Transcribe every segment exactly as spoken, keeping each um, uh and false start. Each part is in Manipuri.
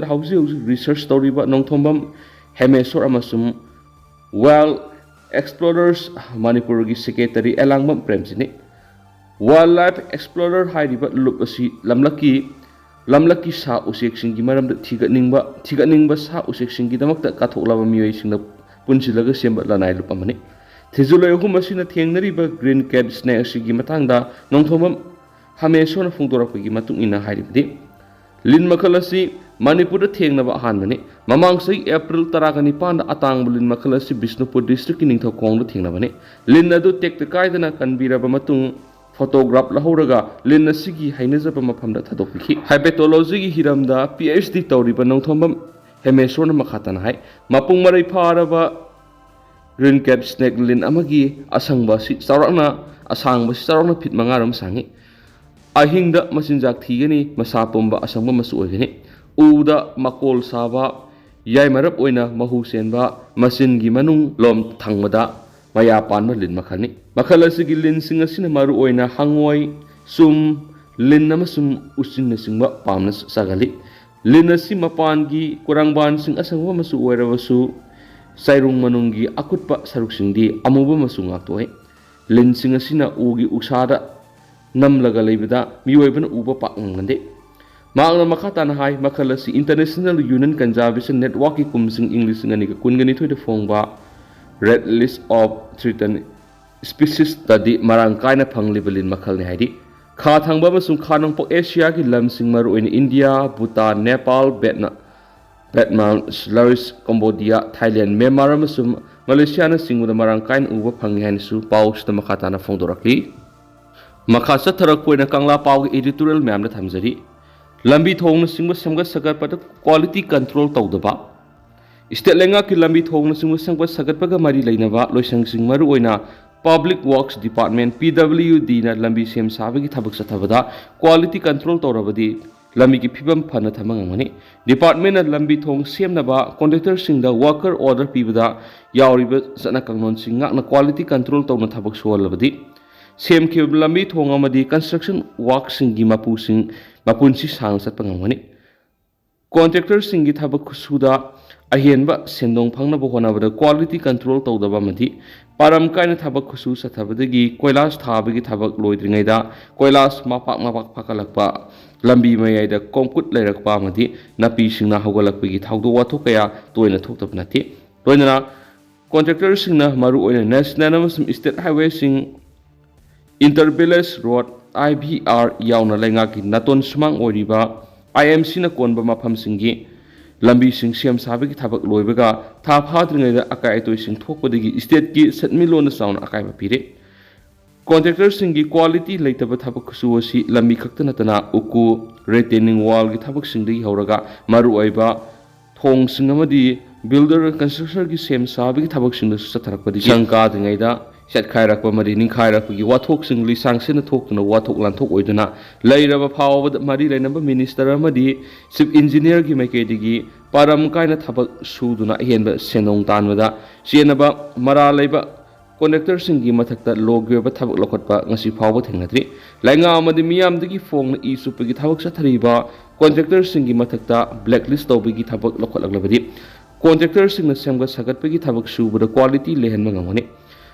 ꯍꯧꯖꯤꯛ ꯍꯧꯖꯤꯛ ꯔꯤꯁꯔꯁ ꯇꯧꯔꯤꯕ ꯅꯣꯡꯊꯣꯝꯕꯝ ꯍꯦꯃꯦꯁꯣꯔ ꯑꯃꯁꯨꯡ ꯋꯥꯏꯜ ꯑꯦꯛꯁꯄ꯭ꯂꯣꯔꯔꯁ ꯃꯅꯤꯄꯨꯔꯒꯤ ꯁꯦꯀ꯭ꯔꯦꯇꯔꯤ ꯑꯦꯂꯥꯡꯕꯝ ꯄ꯭ꯔꯦꯝꯖꯤꯠꯅꯤ꯫ ꯋꯥꯏꯜ ꯂꯥꯏꯐ ꯑꯦꯛꯁꯄ꯭ꯂꯣꯔꯔ ꯍꯥꯏꯔꯤꯕ ꯂꯨꯞ ꯑꯁꯤ ꯂꯝꯂꯛꯀꯤ ꯂꯝꯂꯛꯀꯤ ꯁꯥ ꯎꯆꯦꯛꯁꯤꯡꯒꯤ ꯃꯔꯝꯗ ꯊꯤꯒꯠꯅꯤꯡꯕ ꯊꯤꯒꯠꯅꯤꯡꯕ ꯁꯥ ꯎꯆꯦꯛꯁꯤꯡꯒꯤꯗꯃꯛꯇ ꯀꯠꯊꯣꯛꯂꯕ ꯃꯤꯑꯣꯏꯁꯤꯡꯅ ꯄꯨꯟꯁꯤꯜꯂꯒ ꯁꯦꯝꯕ ꯂꯅꯥꯏ ꯂꯨꯞ ꯑꯃꯅꯤ꯫ ꯊꯤꯖꯤꯜꯂꯣꯏ ꯑꯍꯨꯝ ꯑꯁꯤꯅ ꯊꯦꯡꯅꯔꯤꯕ ꯒ꯭ꯔꯤꯟ ꯀꯦꯠ ꯁ꯭ꯅꯦꯛ ꯑꯁꯤꯒꯤ ꯃꯇꯥꯡꯗ ꯅꯣꯡꯊꯣꯝꯕꯝ ꯍꯃꯦꯁꯣꯔꯅ ꯐꯣꯡꯗꯣꯔꯛꯄꯒꯤ ꯃꯇꯨꯡ ꯏꯟꯅ ꯍꯥꯏꯔꯤꯕꯗꯤ, ꯂꯤꯟ ꯃꯈꯜ ꯑꯁꯤ ꯃꯅꯤꯄꯨꯔꯗ ꯊꯦꯡꯅꯕ ꯑꯍꯥꯟꯕꯅꯤ꯫ ꯃꯃꯥꯡ ꯆꯍꯤ ꯑꯦꯄ꯭ꯔꯤꯜ ꯇꯔꯥꯒ ꯅꯤꯄꯥꯟꯗ ꯑꯇꯥꯡꯕ ꯂꯤꯟ ꯃꯈꯜ ꯑꯁꯤ ꯕꯤꯁꯅꯨꯄꯨꯔ ꯗꯤꯁꯇ꯭ꯔꯤꯛꯀꯤ ꯅꯤꯡꯊꯧꯈꯣꯡꯗ ꯊꯦꯡꯅꯕꯅꯤ꯫ ꯂꯤꯟ ꯑꯗꯨ ꯇꯦꯛꯇ ꯀꯥꯏꯗꯅ ꯀꯟꯕꯤꯔꯕ ꯃꯇꯨꯡ ꯐꯣꯇꯣꯒ꯭ꯔꯥꯐ ꯂꯧꯍꯧꯔꯒ ꯂꯤꯟ ꯑꯁꯤꯒꯤ ꯍꯩꯅꯖꯕ ꯃꯐꯝꯗ ꯊꯥꯗꯣꯛꯄꯤꯈꯤ꯫ ꯍꯥꯏꯄꯦꯇꯣꯂꯣꯖꯤꯒꯤ ꯍꯤꯔꯝꯗ ꯄꯤ ꯑꯩꯆ ꯗꯤ ꯇꯧꯔꯤꯕ ꯅꯣꯡꯊꯣꯝꯕꯝ ꯍꯦꯃꯦꯁꯣꯔꯅ ꯃꯈꯥ ꯇꯥꯅ ꯍꯥꯏ, ꯃꯄꯨꯡ ꯃꯔꯩ ꯐꯥꯔꯕ ꯒ꯭ꯔꯤꯟ ꯀꯦꯠ ꯁ꯭ꯅꯦꯛ ꯂꯤꯟ ꯑꯃꯒꯤ ꯑꯁꯪꯕ ꯑꯁꯤ ꯆꯥꯎꯔꯥꯛꯅ ꯑꯁꯥꯡꯕꯁꯤ ꯆꯥꯎꯔꯥꯛꯅ ꯐꯤꯠ ꯃꯉꯥꯔꯣꯝ ꯁꯥꯡꯏ꯫ ꯑꯍꯤꯡꯗ ꯃꯆꯤꯟꯖꯥꯛ ꯊꯤꯒꯅꯤ, ꯃꯁꯥ ꯄꯨꯝꯕ ꯑꯁꯪꯕ ꯃꯆꯨ ꯑꯣꯏꯒꯅꯤ꯫ ꯎꯗ ꯃꯀꯣꯜ ꯁꯥꯕ, ꯌꯥꯏꯃꯔꯞ ꯑꯣꯏꯅ ꯃꯍꯨ ꯆꯦꯟꯕ, ꯃꯆꯤꯟꯒꯤ ꯃꯅꯨꯡ ꯂꯣꯝ ꯊꯪꯕꯗ ꯃꯌꯥ ꯄꯥꯟꯕ ꯂꯤꯟ ꯃꯈꯜꯅꯤ꯫ ꯃꯈꯜ ꯑꯁꯤꯒꯤ ꯂꯤꯟꯁꯤꯡ ꯑꯁꯤꯅ ꯃꯔꯨꯑꯣꯏꯅ ꯍꯪꯉꯣꯏ, ꯆꯨꯝ, ꯂꯤꯟ ꯑꯃꯁꯨꯡ ꯎꯆꯤꯟꯅꯆꯤꯡꯕ ꯄꯥꯝꯅ ꯆꯥꯒꯜꯂꯤ꯫ ꯂꯤꯟ ꯑꯁꯤ ꯃꯄꯥꯟꯒꯤ ꯀꯨꯔꯥꯡꯕꯥꯟꯁꯤꯡ ꯑꯁꯪꯕ ꯃꯆꯨ ꯑꯣꯏꯔꯕꯁꯨ ꯆꯥꯏꯔꯨꯡ ꯃꯅꯨꯡꯒꯤ ꯑꯀꯨꯠꯄ ꯁꯔꯨꯛꯁꯤꯡꯗꯤ ꯑꯃꯨꯕ ꯃꯆꯨ ꯉꯥꯛꯇ ꯑꯣꯏ꯫ ꯂꯤꯟꯁꯤꯡ ꯑꯁꯤꯅ ꯎꯒꯤ ꯎꯁꯥꯗ ꯅꯝꯂꯒ ꯂꯩꯕꯗ ꯃꯤꯑꯣꯏꯕꯅ ꯎꯕ ꯄꯥꯛ ꯉꯝꯒꯟꯗꯦ꯫ ꯃꯍꯥꯛꯅ ꯃꯈꯥ ꯇꯥꯅ ꯍꯥꯏ, ꯃꯈꯜ ꯑꯁꯤ International Union Conservation Networkꯀꯤ ꯀꯨꯝꯁꯤꯡ ꯏꯪ ꯂꯤꯁꯤꯡ ꯑꯅꯤꯒ ꯀꯨꯟꯒ ꯅꯤꯊꯣꯏꯗ ꯐꯣꯡꯕ Red List of Threatened Speciesꯇꯗꯤ ꯃꯔꯥꯡ ꯀꯥꯏꯅ ꯐꯪꯂꯤꯕ ꯂꯤꯟ ꯃꯈꯜꯅꯤ ꯍꯥꯏꯔꯤ꯫ ꯈꯥ ꯊꯪꯕ ꯑꯃꯁꯨꯡ ꯈꯥ ꯅꯣꯡꯄꯣꯛ ꯑꯦꯁꯤꯌꯥꯒꯤ ꯂꯝꯁꯤꯡ, ꯃꯔꯨꯑꯣꯏꯅ ꯏꯟꯗꯤꯌꯥ, ꯚꯨꯇꯥꯟ, ꯅꯦꯄꯥꯜ, ꯚꯦꯠꯅꯥ-, Vietnam, Laos, Cambodia, Thailand, Myanmar ꯑꯃꯁꯨꯡ ꯃꯂꯦꯁꯤꯌꯥꯅꯆꯤꯡꯕꯗ ꯃꯔꯥꯡ ꯀꯥꯏꯅ ꯎꯕ ꯐꯪꯏ ꯍꯥꯏꯅꯁꯨ ꯄꯥꯎꯁꯤꯗ ꯃꯈꯥ ꯇꯥꯅ ꯐꯣꯡꯗꯣꯔꯛꯂꯤ꯫ ꯃꯈꯥ ꯆꯠꯊꯔꯛꯄ ꯑꯣꯏꯅ ꯀꯪꯂꯥ ꯄꯥꯎꯒꯤ editorial ꯃꯌꯥꯝꯗ ꯊꯝꯖꯔꯤ꯫ ꯂꯝꯕꯤ ꯊꯣꯡꯅꯆꯤꯡꯕ ꯁꯦꯝꯒꯠ ꯁꯥꯒꯠꯄꯗ quality control ꯇꯧꯗꯕ, state ꯂꯩꯉꯥꯛꯀꯤ ꯂꯝꯕꯤ ꯊꯣꯡꯅꯆꯤꯡꯕ ꯁꯦꯝꯒꯠ ꯁꯥꯒꯠꯄꯒ ꯃꯔꯤ ꯂꯩꯅꯕ ꯂꯣꯏꯁꯪꯁꯤꯡ, ꯃꯔꯨꯑꯣꯏꯅ Public Works Department, P W Dꯅ ꯂꯝꯕꯤ ꯁꯦꯝ ꯁꯥꯕꯒꯤ ꯊꯕꯛ ꯆꯠꯊꯕꯗ quality control ꯇꯧꯔꯕꯗꯤ ꯂꯝꯕꯤꯒꯤ ꯐꯤꯕꯝ ꯐꯅ ꯊꯝꯕ ꯉꯝꯒꯅꯤ꯫ Departmentꯅ ꯂꯝꯕꯤ ꯊꯣꯡ ꯁꯦꯝꯅꯕ contractorꯁꯤꯡꯗ work order ꯄꯤꯕꯗ ꯌꯥꯎꯔꯤꯕ ꯆꯠꯅ ꯀꯥꯡꯂꯣꯟꯁꯤꯡ ꯉꯥꯛꯅ quality control ꯇꯧꯅ ꯊꯕꯛ ꯁꯨꯍꯜꯂꯕꯗꯤ ꯁꯦꯝꯈꯤꯕ ꯂꯝꯕꯤ ꯊꯣꯡ ꯑꯃꯗꯤ construction workꯁꯤꯡꯒꯤ ꯃꯄꯨꯁꯤꯡ ꯃꯄꯨꯟꯁꯤ ꯁꯥꯡꯅ ꯆꯠꯄ ꯉꯝꯒꯅꯤ꯫ ꯀꯣꯟꯇ꯭ꯔꯦꯛꯇꯔꯁꯤꯡꯒꯤ ꯊꯕꯛ ꯈꯨꯠꯁꯨꯗ ꯑꯍꯦꯟꯕ ꯁꯦꯟꯗꯣꯡ ꯐꯪꯅꯕ ꯍꯣꯠꯅꯕꯗ ꯀ꯭ꯋꯥꯂꯤꯇꯤ ꯀꯟꯇ꯭ꯔꯣꯜ ꯇꯧꯗꯕ ꯑꯃꯗꯤ ꯄꯥꯔꯝ ꯀꯥꯏꯅ ꯊꯕꯛ ꯈꯨꯠꯁꯨ ꯆꯠꯊꯕꯗꯒꯤ ꯀꯣꯏꯂꯥꯁ ꯊꯥꯕꯒꯤ ꯊꯕꯛ ꯂꯣꯏꯗ꯭ꯔꯤꯉꯩꯗ ꯀꯣꯏꯂꯥꯁ ꯃꯄꯥꯛ ꯃꯄꯥꯛ ꯐꯥꯀꯠꯂꯛꯄ, ꯂꯝꯕꯤ ꯃꯌꯥꯏꯗ ꯀꯣꯡꯀꯨꯠ ꯂꯩꯔꯛꯄ ꯑꯃꯗꯤ ꯅꯥꯄꯤꯁꯤꯡꯅ ꯍꯧꯒꯠꯂꯛꯄꯒꯤ ꯊꯧꯗꯣꯛ ꯋꯥꯊꯣꯛ ꯀꯌꯥ ꯇꯣꯏꯅ ꯊꯣꯛꯇꯕ ꯅꯠꯇꯦ꯫ ꯂꯣꯏꯅꯅ ꯀꯣꯟꯇ꯭ꯔꯦꯛꯇꯔꯁꯤꯡꯅ ꯃꯔꯨꯑꯣꯏꯅ ꯅꯦꯁꯅꯦꯜ ꯑꯃꯁꯨꯡ ꯁ꯭ꯇꯦꯠ ꯍꯥꯏꯋꯦꯁꯤꯡ, ꯏꯟꯇꯔ ꯚꯤꯂꯦꯖ ꯔꯣꯗ, ꯑꯥꯏ ꯚꯤ ꯑꯥꯔ ꯌꯥꯎꯅ ꯂꯩꯉꯥꯛꯀꯤ ꯅꯥꯇꯣꯟ ꯁꯨꯃꯥꯡ ꯑꯣꯏꯔꯤꯕ ꯑꯥꯏ ꯑꯦꯝ ꯁꯤꯅ ꯀꯣꯟꯕ ꯃꯐꯝꯁꯤꯡꯒꯤ ꯂꯝꯕꯤꯁꯤꯡ ꯁꯦꯝ ꯁꯥꯕꯒꯤ ꯊꯕꯛ ꯂꯣꯏꯕꯒ ꯊꯥ ꯐꯥꯗ꯭ꯔꯤꯉꯩꯗ ꯑꯀꯥꯏ ꯑꯇꯣꯏꯁꯤꯡ ꯊꯣꯛꯄꯗꯒꯤ ꯁ꯭ꯇꯦꯠꯀꯤ ꯁꯦꯟꯃꯤꯠꯂꯣꯟꯗ ꯆꯥꯎꯅ ꯑꯀꯥꯏꯕ ꯄꯤꯔꯦ꯫ ꯀꯣꯟꯇ꯭ꯔꯦꯛꯇꯔꯁꯤꯡꯒꯤ ꯀ꯭ꯋꯥꯂꯤꯇꯤ ꯂꯩꯇꯕ ꯊꯕꯛ ꯈꯨꯠꯁꯨ ꯑꯁꯤ ꯂꯝꯕꯤ ꯈꯛꯇ ꯅꯠꯇꯅ ꯎꯀꯨ, ꯔꯤꯇꯦꯅꯤꯡ ꯋꯥꯜꯒꯤ ꯊꯕꯛꯁꯤꯡꯗꯒꯤ ꯍꯧꯔꯒ ꯃꯔꯨꯑꯣꯏꯕ ꯊꯣꯡꯁꯤꯡ ꯑꯃꯗꯤ ꯕꯤꯜꯗꯔ ꯀꯟꯁꯇ꯭ꯔꯛꯁꯟꯒꯤ ꯁꯦꯝ ꯁꯥꯕꯒꯤ ꯊꯕꯛꯁꯤꯡꯗꯁꯨ ꯆꯠꯊꯔꯛꯄꯗꯒꯤ ꯁꯪ ꯀꯥꯗ꯭ꯔꯤꯉꯩꯗ ꯆꯠꯈꯥꯏꯔꯛꯄ ꯑꯃꯗꯤ ꯅꯤꯡꯈꯥꯏꯔꯛꯄꯒꯤ ꯋꯥꯊꯣꯛꯁꯤꯡ ꯂꯤꯁꯥꯡꯁꯤꯟꯅ ꯊꯣꯛꯇꯨꯅ ꯋꯥꯊꯣꯛ ꯂꯥꯟꯊꯣꯛ ꯑꯣꯏꯗꯨꯅ ꯂꯩꯔꯕ ꯐꯥꯎꯕꯗ ꯃꯔꯤ ꯂꯩꯅꯕ ꯃꯤꯅꯤꯁꯇꯔ ꯑꯃꯗꯤ ꯆꯤꯞ ꯏꯟꯖꯤꯅꯤꯌꯔꯒꯤ ꯃꯥꯏꯀꯩꯗꯒꯤ ꯄꯥꯔꯝ ꯀꯥꯏꯅ ꯊꯕꯛ ꯁꯨꯗꯨꯅ ꯑꯍꯦꯟꯕ ꯁꯦꯟꯗꯣꯡ ꯇꯥꯟꯕꯗ ꯆꯦꯟꯅꯕ ꯃꯔꯥꯜ ꯂꯩꯕ ꯀꯣꯟꯇ꯭ꯔꯦꯛꯇꯔꯁꯤꯡꯒꯤ ꯃꯊꯛꯇ ꯂꯣꯒꯤ ꯑꯣꯏꯕ ꯊꯕꯛ ꯂꯧꯈꯠꯄ ꯉꯁꯤ ꯐꯥꯎꯕ ꯊꯦꯡꯅꯗ꯭ꯔꯤ꯫ ꯂꯩꯉꯥꯛ ꯑꯃꯗꯤ ꯃꯤꯌꯥꯝꯗꯒꯤ ꯐꯣꯡꯅ ꯏ ꯆꯨꯞꯄꯒꯤ ꯊꯕꯛ ꯆꯠꯊꯔꯤꯕ ꯀꯣꯟꯇ꯭ꯔꯦꯛꯇꯔꯁꯤꯡꯒꯤ ꯃꯊꯛꯇ ꯕ꯭ꯂꯦꯛ ꯂꯤꯁ ꯇꯧꯕꯒꯤ ꯊꯕꯛ ꯂꯧꯈꯠꯂꯛꯂꯕꯗꯤ ꯀꯣꯟꯇ꯭ꯔꯦꯛꯇꯔꯁꯤꯡꯅ ꯁꯦꯝꯒꯠ ꯁꯥꯒꯠꯄꯒꯤ ꯊꯕꯛ ꯁꯨꯕꯗ ꯀ꯭ꯋꯥꯂꯤꯇꯤ ꯂꯩꯍꯟꯕ ꯉꯝꯒꯅꯤ꯫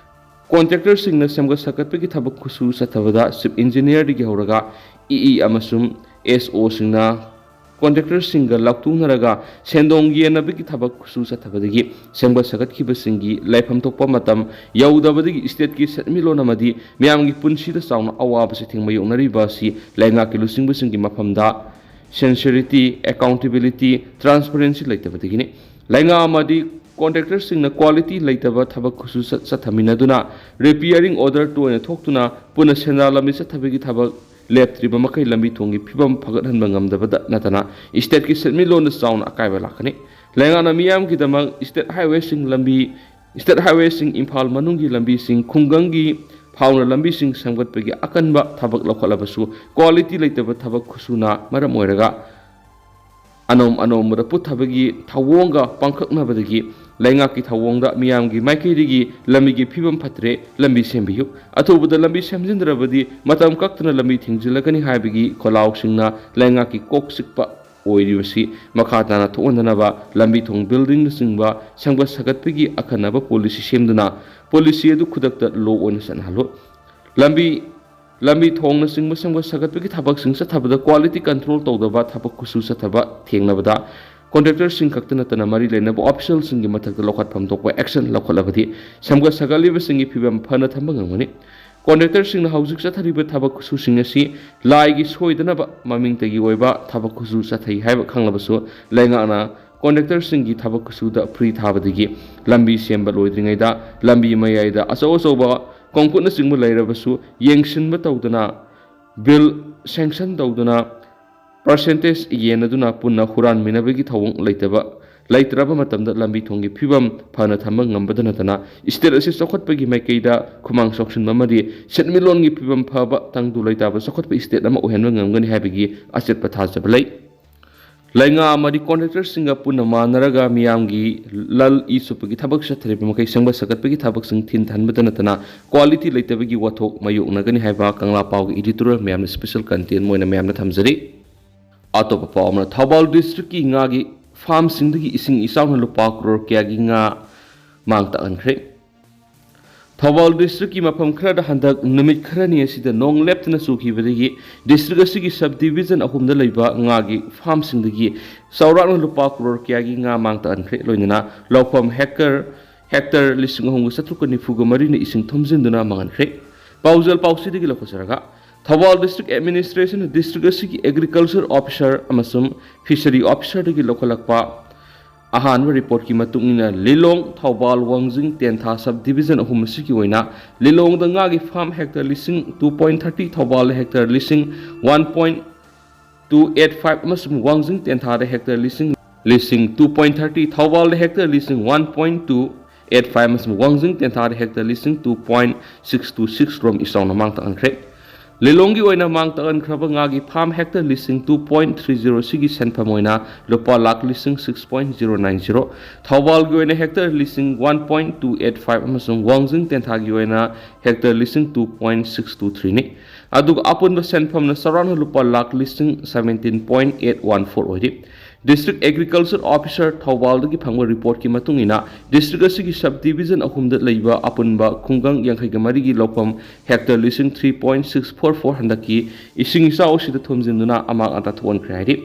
ꯀꯣꯟꯇ꯭ꯔꯦꯛꯇꯔꯁꯤꯡꯅ ꯁꯦꯝꯒꯠ ꯁꯥꯒꯠꯄꯒꯤ ꯊꯕꯛ ꯈꯨꯠꯁꯨ ꯆꯠꯊꯕꯗ ꯆꯤꯞ ꯏꯟꯖꯤꯅꯤꯌꯔꯗꯒꯤ ꯍꯧꯔꯒ ꯏ ꯏ ꯑꯃꯁꯨꯡ ꯑꯦꯁ ꯑꯣꯁꯤꯡꯅ ꯀꯣꯟꯇ꯭ꯔꯦꯛꯇꯔꯁꯤꯡꯒ ꯂꯥꯎꯊꯣꯛꯅꯔꯒ ꯁꯦꯟꯗꯣꯡ ꯌꯦꯟꯅꯕꯒꯤ ꯊꯕꯛ ꯈꯨꯠꯁꯨ ꯆꯠꯊꯕꯗꯒꯤ ꯁꯦꯝꯒꯠ ꯁꯥꯒꯠꯈꯤꯕꯁꯤꯡꯒꯤ ꯂꯩꯐꯝ ꯊꯣꯛꯄ ꯃꯇꯝ ꯌꯧꯗꯕꯗꯒꯤ ꯁ꯭ꯇꯦꯠꯀꯤ ꯁꯦꯟꯃꯤꯠꯂꯣꯟ ꯑꯃꯗꯤ ꯃꯤꯌꯥꯝꯒꯤ ꯄꯨꯟꯁꯤꯗ ꯆꯥꯎꯅ ꯑꯋꯥꯕ ꯆꯩꯊꯦꯡ ꯃꯥꯌꯣꯛꯅꯔꯤꯕ ꯑꯁꯤ ꯂꯩꯉꯥꯛꯀꯤ ꯂꯨꯆꯤꯡꯕꯁꯤꯡꯒꯤ ꯃꯐꯝꯗ ꯁꯦꯟꯁꯤꯔꯤꯇꯤ, ꯑꯦꯀꯥꯎꯟꯇꯦꯕꯤꯂꯤꯇꯤ, ꯇ꯭ꯔꯥꯟꯁꯄꯔꯦꯟꯁꯤ ꯂꯩꯇꯕꯗꯒꯤꯅꯤ꯫ ꯂꯩꯉꯥꯛ ꯑꯃꯗꯤ ꯀꯣꯟꯇ꯭ꯔꯦꯛꯇꯔꯁꯤꯡꯅ ꯀ꯭ꯋꯥꯂꯤꯇꯤ ꯂꯩꯇꯕ ꯊꯕꯛ ꯈꯨꯠꯁꯨ ꯆꯠ-, ꯆꯠꯊꯃꯤꯟꯅꯗꯨꯅ ꯔꯤꯄꯤꯌꯥꯔꯤꯡ ꯑꯣꯔꯗꯔ ꯇꯣꯏꯅ ꯊꯣꯛꯇꯨꯅ ꯄꯨꯟꯅ ꯁꯦꯟꯗꯥꯟ ꯂꯝꯕꯤ ꯆꯠꯊꯕꯒꯤ ꯊꯕꯛ ꯂꯦꯞꯇ꯭ꯔꯤꯕ ꯃꯈꯩ ꯂꯝꯕꯤ ꯊꯣꯡꯒꯤ ꯐꯤꯕꯝ ꯐꯒꯠꯍꯟꯕ ꯉꯝꯗꯕꯗ ꯅꯠꯇꯅ ꯁ꯭ꯇꯦꯠꯀꯤ ꯁꯦꯟꯃꯤꯠꯂꯣꯟꯗ ꯆꯥꯎꯅ ꯑꯀꯥꯏꯕ ꯂꯥꯛꯀꯅꯤ꯫ ꯂꯩꯉꯥꯛꯅ ꯃꯤꯌꯥꯝꯒꯤꯗꯃꯛ ꯁ꯭ꯇꯦꯠ ꯍꯥꯏꯋꯦꯁꯤꯡ ꯂꯝꯕꯤ, ꯁ꯭ꯇꯦꯠ ꯍꯥꯏꯋꯦꯁꯤꯡ, ꯏꯝꯐꯥꯜ ꯃꯅꯨꯡꯒꯤ ꯂꯝꯕꯤꯁꯤꯡ, ꯈꯨꯡꯒꯪꯒꯤ ꯐꯥꯎꯅ ꯂꯝꯕꯤꯁꯤꯡ ꯁꯦꯝꯒꯠꯄꯒꯤ ꯑꯀꯟꯕ ꯊꯕꯛ ꯂꯧꯈꯠꯂꯕꯁꯨ ꯀ꯭ꯋꯥꯂꯤꯇꯤ ꯂꯩꯇꯕ ꯊꯕꯛ ꯈꯨꯠꯁꯨꯅ ꯃꯔꯝ ꯑꯣꯏꯔꯒ ꯑꯅꯧ ꯑꯅꯧꯕꯗ ꯄꯨꯊꯕꯒꯤ ꯊꯧꯑꯣꯡꯒ ꯄꯥꯡꯈꯛꯅꯕꯗꯒꯤ ꯂꯩꯉꯥꯛꯀꯤ ꯊꯧꯑꯣꯡꯗ ꯃꯤꯌꯥꯝꯒꯤ ꯃꯥꯏꯀꯩꯗꯒꯤ ꯂꯝꯕꯤꯒꯤ ꯐꯤꯕꯝ ꯐꯠꯇ꯭ꯔꯦ, ꯂꯝꯕꯤ ꯁꯦꯝꯕꯤꯌꯨ, ꯑꯊꯨꯕꯗ ꯂꯝꯕꯤ ꯁꯦꯝꯖꯤꯟꯗ꯭ꯔꯕꯗꯤ ꯃꯇꯝ ꯀꯛꯇꯅ ꯂꯝꯕꯤ ꯊꯤꯡꯖꯤꯜꯂꯒꯅꯤ ꯍꯥꯏꯕꯒꯤ ꯈꯣꯜꯂꯥꯎꯁꯤꯡꯅ ꯂꯩꯉꯥꯛꯀꯤ ꯀꯣꯛ ꯆꯤꯛꯄ ꯑꯣꯏꯔꯤꯕꯁꯤ ꯃꯈꯥ ꯇꯥꯅ ꯊꯣꯛꯍꯟꯗꯅꯕ ꯂꯝꯕꯤ ꯊꯣꯡ, ꯕꯤꯜꯗꯤꯡꯅꯆꯤꯡꯕ ꯁꯦꯝꯒꯠ ꯁꯥꯒꯠꯄꯒꯤ ꯑꯈꯟꯅꯕ ꯄꯣꯂꯤꯁꯤ ꯁꯦꯝꯗꯨꯅ ꯄꯣꯂꯤꯁꯤ ꯑꯗꯨ ꯈꯨꯗꯛꯇ ꯂꯣ ꯑꯣꯏꯅ ꯆꯠꯅꯍꯜꯂꯨ꯫ ꯂꯝꯕꯤ ꯂꯝꯕꯤ ꯊꯣꯡꯅꯆꯤꯡꯕ ꯁꯦꯝꯒꯠ ꯁꯥꯒꯠꯄꯒꯤ ꯊꯕꯛꯁꯤꯡ ꯆꯠꯊꯕꯗ ꯀ꯭ꯋꯥꯂꯤꯇꯤ ꯀꯟꯇ꯭ꯔꯣꯜ ꯇꯧꯗꯕ ꯊꯕꯛ ꯈꯨꯠꯁꯨ ꯆꯠꯊꯕ ꯊꯦꯡꯅꯕꯗ ꯀꯣꯟꯇ꯭ꯔꯦꯛꯇꯔꯁꯤꯡ ꯈꯛꯇ ꯅꯠꯇꯅ ꯃꯔꯤ ꯂꯩꯅꯕ ꯑꯣꯐꯤꯁꯤꯌꯦꯜꯁꯤꯡꯒꯤ ꯃꯊꯛꯇ ꯂꯧꯈꯠꯐꯝ ꯊꯣꯛꯄ ꯑꯦꯛꯁꯟ ꯂꯧꯈꯠꯂꯕꯗꯤ ꯁꯦꯝꯒꯠ ꯁꯥꯒꯠꯂꯤꯕꯁꯤꯡꯒꯤ ꯐꯤꯕꯝ ꯐꯅ ꯊꯝꯕ ꯉꯝꯒꯅꯤ꯫ ꯀꯣꯟꯇ꯭ꯔꯦꯛꯇꯔꯁꯤꯡꯅ ꯍꯧꯖꯤꯛ ꯆꯠꯊꯔꯤꯕ ꯊꯕꯛ ꯈꯨꯠꯁꯨꯁꯤꯡ ꯑꯁꯤ ꯂꯥꯏꯒꯤ ꯁꯣꯏꯗꯅꯕ ꯃꯃꯤꯡꯇꯒꯤ ꯑꯣꯏꯕ ꯊꯕꯛ ꯈꯨꯠꯁꯨ ꯆꯠꯊꯩ ꯍꯥꯏꯕ ꯈꯪꯂꯕꯁꯨ ꯂꯩꯉꯥꯛꯅ ꯀꯣꯟꯇ꯭ꯔꯦꯛꯇꯔꯁꯤꯡꯒꯤ ꯊꯕꯛ ꯈꯨꯠꯁꯨꯗ ꯐ꯭ꯔꯤ ꯊꯥꯕꯗꯒꯤ ꯂꯝꯕꯤ ꯁꯦꯝꯕ ꯂꯣꯏꯗ꯭ꯔꯤꯉꯩꯗ ꯂꯝꯕꯤ ꯃꯌꯥꯏꯗ ꯑꯆꯧ ꯑꯆꯧꯕ ꯀꯣꯡꯀꯨꯠꯅꯆꯤꯡꯕ ꯂꯩꯔꯕꯁꯨ ꯌꯦꯡꯁꯤꯟꯕ ꯇꯧꯗꯅ ꯕꯤꯜ ꯁꯦꯡꯁꯟ ꯇꯧꯗꯨꯅ ꯄꯥꯔꯁꯦꯟꯇꯦꯖ ꯌꯦꯟꯅꯗꯨꯅ ꯄꯨꯟꯅ ꯍꯨꯔꯥꯟꯃꯤꯟꯅꯕꯒꯤ ꯊꯧꯑꯣꯡ ꯂꯩꯇꯕ ꯂꯩꯇ꯭ꯔꯕ ꯃꯇꯝꯗ ꯂꯝꯕꯤ ꯊꯣꯡꯒꯤ ꯐꯤꯕꯝ ꯐꯅ ꯊꯝꯕ ꯉꯝꯕꯗ ꯅꯠꯇꯅ ꯏꯁꯇꯦꯠ ꯑꯁꯤ ꯆꯥꯎꯈꯠꯄꯒꯤ ꯃꯥꯏꯀꯩꯗ ꯈꯨꯃꯥꯡ ꯆꯥꯎꯁꯤꯟꯕ ꯑꯃꯗꯤ ꯁꯦꯟꯃꯤꯠꯂꯣꯟꯒꯤ ꯐꯤꯕꯝ ꯐꯕ ꯇꯪꯗꯨ ꯂꯩꯇꯥꯕ ꯆꯥꯎꯈꯠꯄ ꯏꯁꯇꯦꯠ ꯑꯃ ꯑꯣꯏꯍꯟꯕ ꯉꯝꯒꯅꯤ ꯍꯥꯏꯕꯒꯤ ꯑꯆꯦꯠꯄ ꯊꯥꯖꯕ ꯂꯩ꯫ ꯂꯩꯉꯥꯛ ꯑꯃꯗꯤ ꯀꯣꯟꯇ꯭ꯔꯦꯛꯇꯔꯁꯤꯡꯒ ꯄꯨꯟꯅ ꯃꯥꯟꯅꯔꯒ ꯃꯤꯌꯥꯝꯒꯤ ꯂꯜ ꯏ ꯆꯨꯞꯄꯒꯤ ꯊꯕꯛ ꯆꯠꯊꯔꯤꯕ ꯃꯈꯩ ꯁꯦꯝꯒꯠ ꯁꯥꯒꯠꯄꯒꯤ ꯊꯕꯛꯁꯤꯡ ꯊꯤꯟꯊꯍꯟꯕꯗ ꯅꯠꯇꯅ ꯀ꯭ꯋꯥꯂꯤꯇꯤ ꯂꯩꯇꯕꯒꯤ ꯋꯥꯊꯣꯛ ꯃꯥꯌꯣꯛꯅꯒꯅꯤ ꯍꯥꯏꯕ ꯀꯪꯂꯥ ꯄꯥꯎꯒꯤ ꯏꯗꯤꯇꯣꯔꯤꯌꯦꯜ ꯃꯌꯥꯝꯅ ꯁ꯭ꯄꯦꯁꯦꯜ ꯀꯟꯇꯦꯟ ꯑꯣꯏꯅ ꯃꯌꯥꯝꯅ ꯊꯝꯖꯔꯤ꯫ ꯑꯇꯣꯞꯄ ꯄꯥꯎ ꯑꯃꯅ, ꯊꯧꯕꯥꯜ ꯗꯤꯁꯇ꯭ꯔꯤꯛꯀꯤ ꯉꯥꯒꯤ ꯐꯥꯔꯝꯁꯤꯡꯗꯒꯤ ꯏꯁꯤꯡ ꯏꯆꯥꯎꯅ ꯂꯨꯄꯥ ꯀ꯭ꯔꯣꯔ ꯀꯌꯥꯒꯤ ꯉꯥ ꯃꯥꯡ ꯇꯥꯛꯍꯟꯈ꯭ꯔꯦ꯫ ꯊꯧꯕꯥꯜ ꯗꯤꯁꯇ꯭ꯔꯤꯛꯀꯤ ꯃꯐꯝ ꯈꯔꯗ ꯍꯟꯗꯛ ꯅꯨꯃꯤꯠ ꯈꯔꯅꯤ ꯑꯁꯤꯗ ꯅꯣꯡ ꯂꯦꯞꯇꯅ ꯆꯨꯈꯤꯕꯗꯒꯤ ꯗꯤꯁꯇ꯭ꯔꯤꯛ ꯑꯁꯤꯒꯤ ꯁꯕ ꯗꯤꯕꯤꯖꯟ ꯑꯍꯨꯝꯗ ꯂꯩꯕ ꯉꯥꯒꯤ ꯐꯥꯔꯝꯁꯤꯡꯗꯒꯤ ꯆꯥꯎꯔꯥꯛꯅ ꯂꯨꯄꯥ ꯀ꯭ꯔꯣꯔ ꯀꯌꯥꯒꯤ ꯉꯥ ꯃꯥꯡ ꯇꯥꯛꯍꯟꯈ꯭ꯔꯦ꯫ ꯂꯣꯏꯅꯅ ꯂꯧꯐꯝ ꯍꯦꯛꯇꯔ ꯍꯦꯛꯇꯔ ꯂꯤꯁꯤꯡ ꯑꯍꯨꯝꯒ ꯆꯥꯇ꯭ꯔꯨꯛꯀ ꯅꯤꯐꯨꯒ ꯃꯔꯤꯅ ꯏꯁꯤꯡ ꯊꯨꯝꯖꯤꯟꯗꯨꯅ ꯃꯥꯡꯍꯟꯈ꯭ꯔꯦ꯫ ꯄꯥꯎꯖꯦꯜ ꯄꯥꯎꯆꯦꯗꯒꯤ ꯂꯧꯈꯠꯆꯔꯒ, ꯊꯧꯕꯥꯜ ꯗꯤꯁꯇ꯭ꯔꯤꯛ ꯑꯦꯗꯃꯤꯅꯤꯁꯇ꯭ꯔꯦꯁꯟꯅ ꯗꯤꯁꯇ꯭ꯔꯤꯛ ꯑꯁꯤꯒꯤ ꯑꯦꯒ꯭ꯔꯤꯀꯜꯆꯔ ꯑꯣꯐꯤꯁꯥꯔ ꯑꯃꯁꯨꯡ ꯐꯤꯁꯔꯤ ꯑꯣꯐꯤꯁꯥꯔꯗꯒꯤ ꯂꯧꯈꯠꯂꯛꯄ ꯑꯍꯥꯟꯕ ꯔꯤꯄꯣꯔꯠꯀꯤ ꯃꯇꯨꯡ ꯏꯟꯅ, ꯂꯤꯂꯣꯡ, ꯊꯧꯕꯥꯜ, ꯋꯥꯡꯖꯤꯡ, ꯇꯦꯟꯊꯥ ꯁꯕ ꯗꯤꯕꯤꯖꯟ ꯑꯍꯨꯝ ꯑꯁꯤꯒꯤ ꯑꯣꯏꯅ ꯂꯤꯂꯣꯡꯗ ꯉꯥꯒꯤ ꯐꯥꯔꯝ ꯍꯦꯛꯇꯔ ꯂꯤꯁꯤꯡ two point thirty, ꯊꯧꯕꯥꯜꯗ ꯍꯦꯛꯇꯔ ꯂꯤꯁꯤꯡ one point two eight five ꯑꯃꯁꯨꯡ ꯋꯥꯡꯖꯤꯡ ꯇꯦꯟꯊꯥꯗ ꯍꯦꯛꯇꯔ ꯂꯤꯁꯤꯡ, ꯂꯤꯁꯤꯡ two point thirty, ꯊꯧꯕꯥꯜꯗ ꯍꯦꯛꯇꯔ ꯂꯤꯁꯤꯡ one point two eight five ꯑꯃꯁꯨꯡ ꯋꯥꯡꯖꯤꯡ ꯇꯦꯟꯊꯥꯗ ꯍꯦꯛꯇꯔ ꯂꯤꯁꯤꯡ two point six two six ꯔꯣꯝ ꯏꯆꯥꯎꯅ ꯃꯥꯡ ꯇꯥꯛꯍꯟꯈ꯭ꯔꯦ꯫ ꯂꯤꯂꯣꯡꯒꯤ ꯑꯣꯏꯅ ꯃꯥꯡ ꯇꯥꯛꯍꯟꯈ꯭ꯔꯕ ꯉꯥꯒꯤ ꯐꯥꯔꯝ ꯍꯦꯛꯇꯔ ꯂꯤꯁꯤꯡ two point three zero ꯑꯁꯤꯒꯤ ꯁꯦꯟꯐꯝ ꯑꯣꯏꯅ ꯂꯨꯄꯥ ꯂꯥꯈ ꯂꯤꯁꯤꯡ six point zero nine zero, ꯊꯧꯕꯥꯜꯒꯤ ꯑꯣꯏꯅ ꯍꯦꯛꯇꯔ ꯂꯤꯁꯤꯡ one point two eight five ꯑꯃꯁꯨꯡ ꯋꯥꯡꯖꯤꯡ ꯇꯦꯟꯊꯥꯒꯤ ꯑꯣꯏꯅ ꯍꯦꯛꯇꯔ ꯂꯤꯁꯤꯡ two point six two three ꯅꯤ꯫ ꯑꯗꯨꯒ ꯑꯄꯨꯟꯕ ꯁꯦꯟꯐꯝꯅ ꯆꯥꯎꯔꯥꯛꯅ ꯂꯨꯄꯥ ꯂꯥꯈ ꯂꯤꯁꯤꯡ seventeen point eight one four ꯑꯣꯏꯔꯤ꯫ District Agriculture Officer ꯊꯧꯕꯥꯜꯗꯒꯤ ꯐꯪꯕ ꯔꯤꯄꯣꯔꯠꯀꯤ ꯃꯇꯨꯡ ꯏꯟꯅ, district ꯑꯁꯤꯒꯤ sub division ꯑꯍꯨꯝꯗ ꯂꯩꯕ ꯑꯄꯨꯟꯕ ꯈꯨꯡꯒꯪ ꯌꯥꯡꯈꯩꯒ ꯃꯔꯤꯒꯤ ꯂꯧꯐꯝ hectare ꯂꯤꯁꯤꯡ three point six four four ꯍꯟꯗꯛꯀꯤ ꯏꯁꯤꯡ ꯏꯆꯥꯎ ꯑꯁꯤꯗ ꯊꯨꯝꯖꯤꯟꯗꯨꯅ ꯑꯃꯥꯡ ꯑꯇꯥ ꯊꯣꯛꯍꯟꯈ꯭ꯔꯦ ꯍꯥꯏꯔꯤ꯫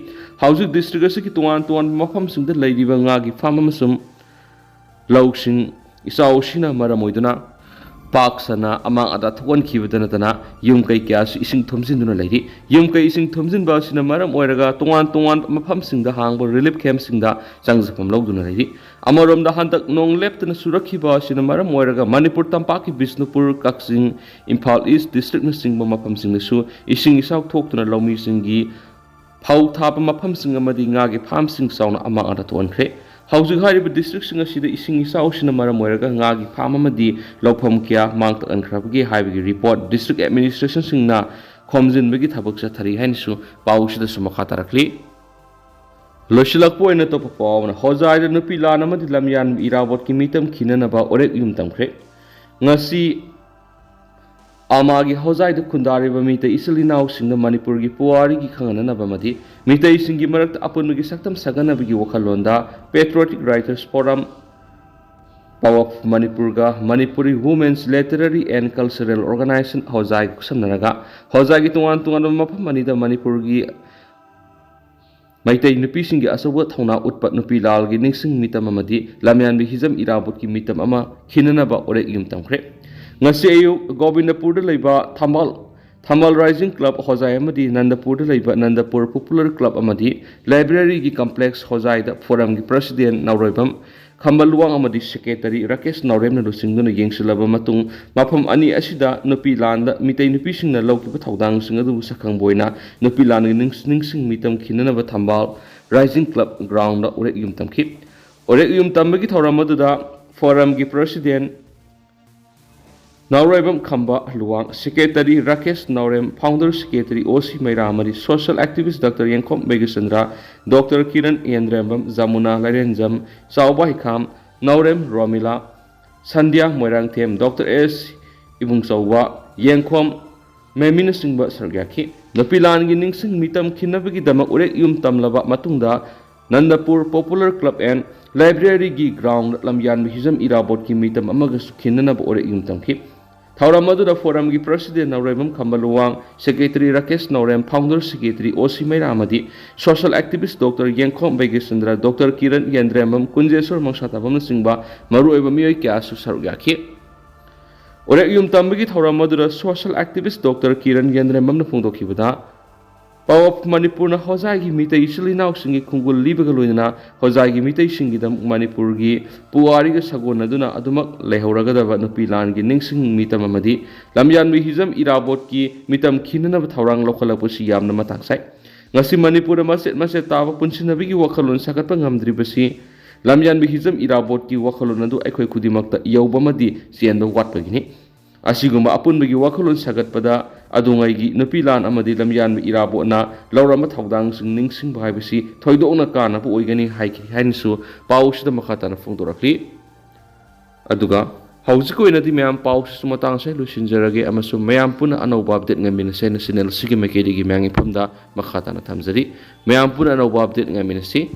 ꯍꯧꯖꯤꯛ district ꯑꯁꯤꯒꯤ ꯇꯣꯉꯥꯟ ꯇꯣꯉꯥꯟꯕ ꯃꯐꯝꯁꯤꯡꯗ ꯂꯩꯔꯤꯕ ꯉꯥꯒꯤ farm ꯑꯃꯁꯨꯡ ꯂꯧꯁꯤꯡ ꯏꯆꯥꯎ ꯑꯁꯤꯅ ꯃꯔꯝ ꯑꯣꯏꯗꯨꯅ ꯄꯥꯛ ꯁꯟꯅ ꯑꯃꯥꯡ ꯑꯇꯥ ꯊꯣꯛꯍꯟꯈꯤꯕꯗ ꯅꯠꯇꯅ, ꯌꯨꯝ ꯀꯩ ꯀꯌꯥꯁꯨ ꯏꯁꯤꯡ ꯊꯨꯝꯖꯤꯟꯗꯨꯅ ꯂꯩꯔꯤ꯫ ꯌꯨꯝ ꯀꯩ ꯏꯁꯤꯡ ꯊꯨꯝꯖꯤꯟꯕ ꯑꯁꯤꯅ ꯃꯔꯝ ꯑꯣꯏꯔꯒ ꯇꯣꯉꯥꯟ ꯇꯣꯉꯥꯟꯕ ꯃꯐꯝꯁꯤꯡꯗ ꯍꯥꯡꯕ relief camp ꯁꯤꯡꯗ ꯆꯪꯖꯐꯝ ꯂꯧꯗꯨꯅ ꯂꯩꯔꯤ꯫ ꯑꯃꯔꯣꯝꯗ, ꯍꯟꯗꯛ ꯅꯣꯡ ꯂꯦꯞꯇꯅ ꯆꯨꯔꯛꯈꯤꯕ ꯑꯁꯤꯅ ꯃꯔꯝ ꯑꯣꯏꯔꯒ ꯃꯅꯤꯄꯨꯔ ꯇꯝꯄꯥꯛꯀꯤ ꯕꯤꯁꯅꯨꯄꯨꯔ, ꯀꯛꯆꯤꯡ, ꯏꯝꯐꯥꯜ ꯏꯁ district ꯅꯆꯤꯡꯕ ꯃꯐꯝꯁꯤꯡꯗꯁꯨ ꯏꯁꯤꯡ ꯏꯆꯥꯎ ꯊꯣꯛꯇꯨꯅ ꯂꯧꯃꯤꯁꯤꯡꯒꯤ ꯐꯧ ꯊꯥꯕ ꯃꯐꯝꯁꯤꯡ ꯑꯃꯗꯤ ꯉꯥꯒꯤ farm ꯁꯤꯡ ꯆꯥꯎꯅ ꯑꯃꯥꯡ ꯑꯇꯥ ꯊꯣꯛꯍꯟꯈ꯭ꯔꯦ꯫ ꯍꯧꯖꯤꯛ ꯍꯥꯏꯔꯤꯕ district ꯁꯤꯡ ꯑꯁꯤꯗ ꯏꯁꯤꯡ ꯏꯆꯥꯎꯁꯤꯅ ꯃꯔꯝ ꯑꯣꯏꯔꯒ ꯉꯥꯒꯤ farm ꯑꯃꯗꯤ ꯂꯧꯐꯝ ꯀꯌꯥ ꯃꯥꯡ ꯇꯥꯛꯍꯟꯈ꯭ꯔꯕꯒꯦ ꯍꯥꯏꯕꯒꯤ report district administration ꯁꯤꯡꯅ ꯈꯣꯝꯖꯤꯟꯕꯒꯤ ꯊꯕꯛ ꯆꯠꯊꯔꯤ ꯍꯥꯏꯅꯁꯨ ꯄꯥꯎꯁꯤꯗꯁꯨ ꯃꯈꯥ ꯇꯥꯔꯛꯂꯤ꯫ ꯂꯣꯏꯁꯤꯜꯂꯛꯄ ꯑꯣꯏꯅ ꯑꯇꯣꯞꯄ ꯄꯥꯎ ꯑꯃꯅ, ꯍꯣꯖꯥꯏꯗ ꯅꯨꯄꯤ ꯂꯥꯟ ꯑꯃꯗꯤ ꯂꯝꯌꯥꯟꯕ ꯏꯔꯥꯕꯣꯠꯀꯤ ꯃꯤꯇꯝ ꯈꯤꯅꯅꯕ ꯎꯔꯦꯛ ꯌꯨꯝ ꯇꯝꯈ꯭ꯔꯦ꯫ ꯉꯁꯤ ꯑꯃꯥꯒꯤ ꯍꯣꯖꯥꯏꯗ ꯈꯨꯟꯗꯥꯔꯤꯕ ꯃꯤꯇꯩ ꯏꯆꯤꯜ ꯏꯅꯥꯎꯁꯤꯡꯅ ꯃꯅꯤꯄꯨꯔꯒꯤ ꯄꯨꯋꯥꯔꯤꯒꯤ ꯈꯪꯍꯟꯅꯅꯕ ꯑꯃꯗꯤ ꯃꯤꯇꯩꯁꯤꯡꯒꯤ ꯃꯔꯛꯇ ꯑꯄꯨꯟꯕꯒꯤ ꯁꯛꯇꯝ ꯁꯥꯒꯠꯅꯕꯒꯤ ꯋꯥꯈꯜꯂꯣꯟꯗ Patriotic Writers Forum, ꯄꯥꯋꯞ ꯃꯅꯤꯄꯨꯔꯒ Manipuri Women's Literary and Cultural Organization ꯍꯣꯖꯥꯏꯒ ꯈꯨꯠꯁꯝꯅꯔꯒ ꯍꯣꯖꯥꯏꯒꯤ ꯇꯣꯉꯥꯟ ꯇꯣꯉꯥꯟꯕ ꯃꯐꯝ ꯑꯅꯤꯗ ꯃꯅꯤꯄꯨꯔꯒꯤ ꯃꯩꯇꯩ ꯅꯨꯄꯤꯁꯤꯡꯒꯤ ꯑꯆꯧꯕ ꯊꯧꯅꯥ ꯎꯠꯄ ꯅꯨꯄꯤ ꯂꯥꯜꯒꯤ ꯅꯤꯡꯁꯤꯡ ꯃꯤꯇꯝ ꯑꯃꯗꯤ ꯂꯝꯌꯥꯟꯕꯤ ꯍꯤꯖꯝ ꯏꯔꯥꯕꯣꯠꯀꯤ ꯃꯤꯇꯝ ꯑꯃ ꯈꯤꯅꯅꯕ ꯎꯔꯦꯛ ꯌꯨꯝ ꯇꯝꯈ꯭ꯔꯦ꯫ ꯉꯁꯤ ꯑꯌꯨꯛ ꯒꯣꯕꯤꯟꯗꯄꯨꯔꯗ ꯂꯩꯕ ꯊꯝꯕꯥꯜ, ꯊꯝꯕꯥꯜ Rising Club ꯍꯣꯖꯥꯏ ꯑꯃꯗꯤ ꯅꯟꯗꯄꯨꯔꯗ ꯂꯩꯕ ꯅꯟꯗꯄꯨꯔ Popular Club ꯑꯃꯗꯤ Library ꯒꯤ complex ꯍꯣꯖꯥꯏꯗ Forum ꯒꯤ President ꯅꯥꯎꯔꯣꯏꯕꯝ ꯈꯝꯕ ꯂꯨꯋꯥꯡ ꯑꯃꯗꯤ Secretary ꯔꯥꯀꯦꯁ ꯅꯥꯎꯔꯦꯝꯅ ꯂꯨꯆꯤꯡꯗꯨꯅ ꯌꯦꯡꯁꯤꯜꯂꯕ ꯃꯇꯨꯡ, ꯃꯐꯝ ꯑꯅꯤ ꯑꯁꯤꯗ ꯅꯨꯄꯤ ꯂꯥꯟꯗ ꯃꯤꯇꯩ ꯅꯨꯄꯤꯁꯤꯡꯅ ꯂꯧꯈꯤꯕ ꯊꯧꯗꯥꯡꯁꯤꯡ ꯑꯗꯨꯕꯨ ꯁꯛꯈꯪꯕ ꯑꯣꯏꯅ ꯅꯨꯄꯤ ꯂꯥꯟꯒꯤ ꯅꯤꯡ-, ꯅꯤꯡꯁꯤꯡ ꯃꯤꯇꯝ ꯈꯤꯅꯅꯕ ꯊꯝꯕꯥꯜ Rising Club ground ꯗ ꯎꯔꯦꯛ ꯌꯨꯝ ꯇꯝꯈꯤ꯫ ꯎꯔꯦꯛ ꯌꯨꯝ ꯇꯝꯕꯒꯤ ꯊꯧꯔꯝ ꯑꯗꯨꯗ Forum ꯒꯤ President ꯅꯥꯎꯔꯣꯏꯕꯝ ꯈꯝꯕ ꯂꯨꯋꯥꯡ, Secretary ꯔꯥꯀꯦꯁ ꯅꯥꯎꯔꯦꯝ, Founder Secretary ꯑꯣ ꯁꯤ ꯃꯩꯔꯥ ꯑꯃꯗꯤ Social Activist Doctor ꯌꯦꯡꯈꯣꯝ ꯃꯦꯘꯆꯟꯗ꯭ꯔ, Doctor ꯀꯤꯔꯟ ꯌꯦꯟꯗ꯭ꯔꯦꯝꯕꯝ, ꯖꯃꯨꯅꯥ ꯂꯥꯏꯔꯦꯟꯖꯝ, ꯆꯥꯎꯕ ꯍꯩꯈꯥꯝ, ꯅꯥꯎꯔꯦꯝ ꯔꯣꯃꯤꯂꯥ, ꯁꯟꯙ꯭ꯌꯥ ꯃꯣꯏꯔꯥꯡꯊꯦꯝ, Doctor ꯑꯦꯁ ꯏꯕꯨꯡꯆꯧꯕ, ꯌꯦꯡꯈꯣꯝ ꯃꯦꯃꯤꯅꯆꯤꯡꯕ ꯁꯔꯨꯛ ꯌꯥꯈꯤ꯫ ꯅꯨꯄꯤ ꯂꯥꯟꯒꯤ ꯅꯤꯡꯁꯤꯡ ꯃꯤꯇꯝ ꯈꯤꯟꯅꯕꯒꯤꯗꯃꯛ ꯎꯔꯦꯛ ꯌꯨꯝ ꯇꯝꯂꯕ ꯃꯇꯨꯡꯗ ꯅꯟꯗꯄꯨꯔ Popular Club and Library ꯒꯤ ground ꯂꯝꯌꯥꯟꯕ ꯍꯤꯖꯝ ꯏꯔꯥꯕꯣꯠꯀꯤ ꯃꯤꯇꯝ ꯑꯃꯒꯁꯨ ꯈꯤꯟꯅꯅꯕ ꯎꯔꯦꯛ ꯌꯨꯝ ꯇꯝꯈꯤ꯫ ꯊꯧꯔꯝ ꯑꯗꯨꯗ forum ꯒꯤ president ꯅꯥꯎꯔꯦꯝꯕꯝ ꯈꯝꯕ ꯂꯨꯋꯥꯡ, secretary ꯔꯥꯀꯦꯁ ꯅꯥꯎꯔꯦꯝ, founder secretary ꯑꯣ ꯁꯤ ꯃꯩꯔꯥ ꯑꯃꯗꯤ social activist Doctor ꯌꯦꯡꯈꯣꯝ ꯕꯩꯒ꯭ꯌꯆꯟꯗ꯭ꯔ, Doctor ꯀꯤꯔꯟ ꯌꯦꯟꯗ꯭ꯔꯦꯝꯕꯝ, ꯀꯨꯟꯖꯦꯁꯣꯔ ꯃꯪꯁꯥ ꯇꯥꯕꯝꯅꯆꯤꯡꯕ ꯃꯔꯨꯑꯣꯏꯕ ꯃꯤꯑꯣꯏ ꯀꯌꯥꯁꯨ ꯁꯔꯨꯛ ꯌꯥꯈꯤ꯫ ꯎꯔꯦꯛ ꯌꯨꯝ ꯇꯝꯕꯒꯤ ꯊꯧꯔꯝ ꯑꯗꯨꯗ social activist Doctor Kiran ꯌꯦꯟꯗ꯭ꯔꯦꯝꯕꯝꯅ ꯐꯣꯡꯗꯣꯛꯈꯤꯕꯗ, Power of ꯃꯅꯤꯄꯨꯔꯅ ꯍꯣꯖꯥꯏꯒꯤ ꯃꯤꯇꯩ ꯏꯆꯤꯜ ꯏꯅꯥꯎꯁꯤꯡꯒꯤ ꯈꯣꯡꯒꯨꯜ ꯂꯤꯕꯒ ꯂꯣꯏꯅꯅ ꯍꯣꯖꯥꯏꯒꯤ ꯃꯤꯇꯩꯁꯤꯡꯒꯤꯗꯃꯛ ꯃꯅꯤꯄꯨꯔꯒꯤ ꯄꯨꯋꯥꯔꯤꯒ ꯁꯥꯒꯣꯟꯅꯗꯨꯅ ꯑꯗꯨꯃꯛ ꯂꯩꯍꯧꯔꯒꯗꯕ ꯅꯨꯄꯤ ꯂꯥꯟꯒꯤ ꯅꯤꯡꯁꯤꯡ ꯃꯤꯇꯝ ꯑꯃꯗꯤ ꯂꯝꯌꯥꯟꯕꯤ ꯍꯤꯖꯝ ꯏꯔꯥꯕꯣꯠꯀꯤ ꯃꯤꯇꯝ ꯈꯤꯟꯅꯅꯕ ꯊꯧꯔꯥꯡ ꯂꯧꯈꯠꯂꯛꯄꯁꯤ ꯌꯥꯝꯅ ꯃꯇꯥꯡ ꯆꯥꯏ꯫ ꯉꯁꯤ ꯃꯅꯤꯄꯨꯔꯗ ꯃꯆꯦꯠ ꯃꯆꯦꯠ ꯇꯥꯕ ꯄꯨꯟꯁꯤꯟꯅꯕꯒꯤ ꯋꯥꯈꯜꯂꯣꯟ ꯁꯥꯒꯠꯄ ꯉꯝꯗ꯭ꯔꯤꯕꯁꯤ ꯂꯝꯌꯥꯟꯕꯤ ꯍꯤꯖꯝ ꯏꯔꯥꯕꯣꯠꯀꯤ ꯋꯥꯈꯜꯂꯣꯟ ꯑꯗꯨ ꯑꯩꯈꯣꯏ ꯈꯨꯗꯤꯡꯃꯛꯇ ꯌꯧꯕ ꯑꯃꯗꯤ ꯆꯦꯟꯕ ꯋꯥꯠꯄꯒꯤꯅꯤ꯫ ꯑꯁꯤꯒꯨꯝꯕ ꯑꯄꯨꯟꯕꯒꯤ ꯋꯥꯈꯜꯂꯣꯟ ꯁꯥꯒꯠꯄꯗ ꯑꯗꯨꯉꯩꯒꯤ ꯅꯨꯄꯤ ꯂꯥꯟ ꯑꯃꯗꯤ ꯂꯝꯌꯥꯟꯕ ꯏꯔꯥꯕꯣꯠꯅ ꯂꯧꯔꯝꯕ ꯊꯧꯗꯥꯡꯁꯤꯡ ꯅꯤꯡꯁꯤꯡꯕ ꯍꯥꯏꯕꯁꯤ ꯊꯣꯏꯗꯣꯛꯅ ꯀꯥꯟꯅꯕ ꯑꯣꯏꯒꯅꯤ ꯍꯥꯏꯈꯤ ꯍꯥꯏꯅꯁꯨ ꯄꯥꯎꯁꯤꯗ ꯃꯈꯥ ꯇꯥꯅ ꯐꯣꯡꯗꯣꯔꯛꯂꯤ꯫ ꯑꯗꯨꯒ ꯍꯧꯖꯤꯛꯀꯤ ꯑꯣꯏꯅꯗꯤ ꯃꯌꯥꯝ ꯄꯥꯎꯁꯤꯁꯨ ꯃꯇꯥꯡ ꯑꯁꯤꯗ ꯂꯣꯏꯁꯤꯟꯖꯔꯒꯦ ꯑꯃꯁꯨꯡ ꯃꯌꯥꯝ ꯄꯨꯟꯅ ꯑꯅꯧꯕ update ꯉꯥꯏꯃꯤꯟꯅꯁꯦ ꯍꯥꯏꯅ channel ꯑꯁꯤꯒꯤ ꯃꯥꯏꯀꯩꯗꯒꯤ ꯃꯌꯥꯝꯒꯤ ꯃꯐꯝꯗ ꯃꯈꯥ ꯇꯥꯅ ꯊꯝꯖꯔꯤ꯫ ꯃꯌꯥꯝ ꯄꯨꯟꯅ ꯑꯅꯧꯕ update ꯉꯥꯏꯃꯤꯟꯅꯁꯤ꯫